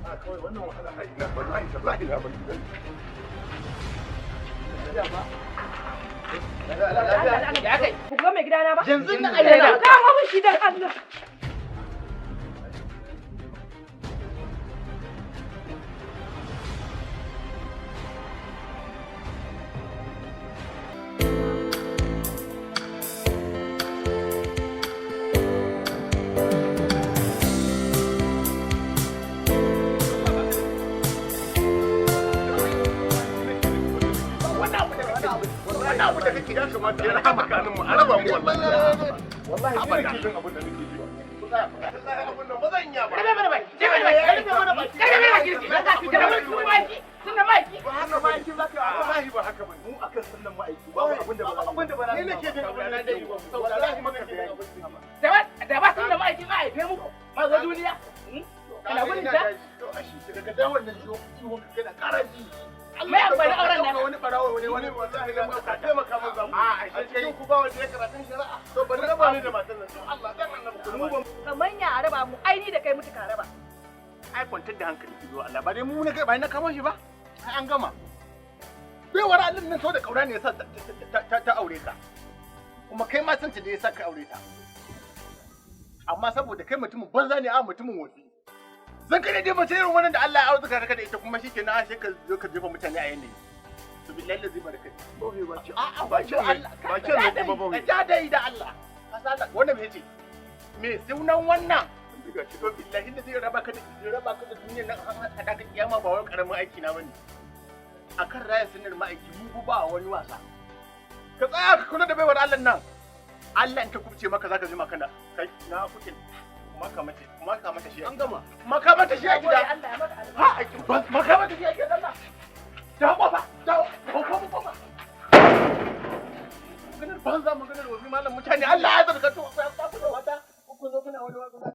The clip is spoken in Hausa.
A kawai wannan wahala, ai ina, wallahi tallahi na bar gidan. Ya kai. Ku ga mai gidana ba? Yanzu nan. Ku kama mun shi dan Allah. Wannan abu da kake, ya kamata ya rahama kanin mu, a raba mu wallahi. Wallahi ni nake jin abin da nake ji. Wallahi abin nan ba zan iya ba. Rufe mana baki. Rufe mana baki. Rufe mana baki. Rufe mana baki. Rufe mana baki. Sunna baki. Ba haka ba zaka, wallahi ba haka bane. Mu akan sunnan ma'aiki ba abin da ba, abin da ba ni nake jin abin da nake yi. Wallahi maka bayani. Da ba sunna ma'aiki ma haife muku. Ma zo duniya. Ina gudun ta. To ashi daga dawon nan ciwo ciwon ka kana karaji. Mai amfani auren nan? Wani barawo wani wani, wallahi ga ka taimaka min zamu a cikin ku ba wanda ya karatun shari'a. To bari raba ni da matan nan, to Allah dan annabi ku mu ba. Kamar ya a raba mu, ai ni da kai mutu ka raba. Ai kwantar da hankali ki zo, Allah ba dai mu ne kai ba na kamo shi ba, ai an gama. Baiwar Allah nan so da kaura ne yasa ta aure ka, kuma kai ma san ta da yasa ka aure ta, amma saboda kai mutumin banza ne, a mutumin wofi zan kai dai mace irin wannan da Allah ya auzuka ka da ita, kuma shikenan sai ka zo ka jefa mutane a yanayi. To billahi lazi barka. A'a, ba ce Allah ba ce ne ba ba ja dai da Allah ka sa Allah. Wannan me ce, me sunan wannan? To billahi da zai raba ka da duniyar nan an hada ka kiyama, ba wai karamin aiki na bane. Akan raya sunnar ma'aiki mu ba wani wasa. Ka tsaya ka kula da baiwar Allah nan. Allah in ta kubce maka zaka jima kana kai na kuke. Maka mace, maka mata shi. An gama. Maka mata shi a gida. Allah ya maka albarka. Ha, maka mata shi a gida Allah. Da kofa, da kofa, kofa. Maganar banza, maganar wabi, malam mutane Allah ya zarga to.